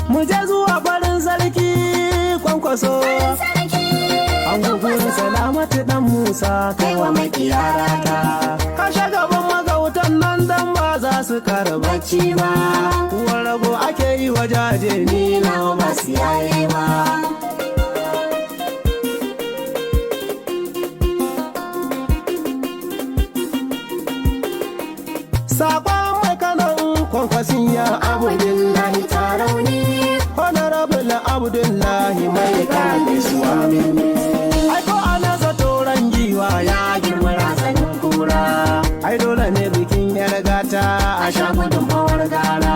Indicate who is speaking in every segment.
Speaker 1: Mu je zuwa farin sarki Kwankwaso.
Speaker 2: Sarki.
Speaker 1: An gugurin Salamatu dan Musa, kai wa makiyarata. Kashe gaban magautan nan dan ba za su kara bacci ba. Uwar rago ake yi wa jaje, ni na ba su yaye ba. Sakon mai kanan Kwankwasin ya Abdullahi
Speaker 2: Tarauni.
Speaker 1: Honorable Abdullahi mai kane suwa. Aiko ana zato ran giwa ya girma razanin kura. Ai dole ne bikin yar gata a sha gudunmawar gara.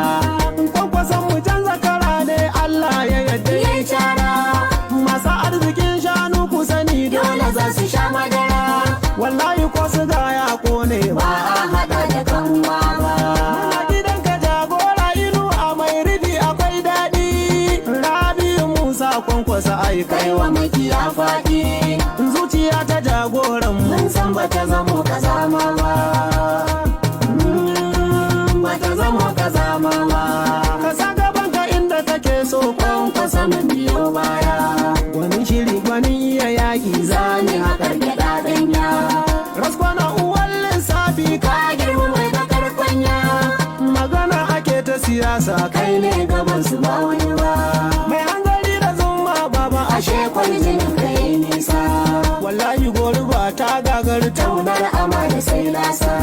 Speaker 1: Kwankwason mu canza kara ne, Allah ya yadda ya
Speaker 2: Yayi cara.
Speaker 1: Masu arzikin shanu, ku sani
Speaker 2: dole za su sha madara.
Speaker 1: Wallahi ko su ga ya kone ba
Speaker 2: ba a haɗa da kanwa ba.
Speaker 1: Muna gidanka jagora, inu a mai rufi akwai daɗi. Rabi'u Musa Kwankwasa, ai
Speaker 2: kai wa makiya faɗi.
Speaker 1: Zuciya ta jagoran mu
Speaker 2: mun san bata zamo kazama ba. Bata zamo kazama ba.
Speaker 1: Ka sa gaban ka inda kake so,
Speaker 2: Kwankwasa, mun biyo baya.
Speaker 1: Gwanin shiri, gwanin iya yaƙi.
Speaker 2: Zani haƙar gyaɗa ɗanya.
Speaker 1: Raskwana uwan lissafi.
Speaker 2: Ka girma mai bakar kwanya.
Speaker 1: Magana ake ta siyasa.
Speaker 2: Kai ne gaban su, ba wani ba.
Speaker 1: Mai hanzari da zuma baba.
Speaker 2: Ashe kwarjinin ka yi nisa.
Speaker 1: Wallahi goruba ta gagar
Speaker 2: taunar amana sai lasa.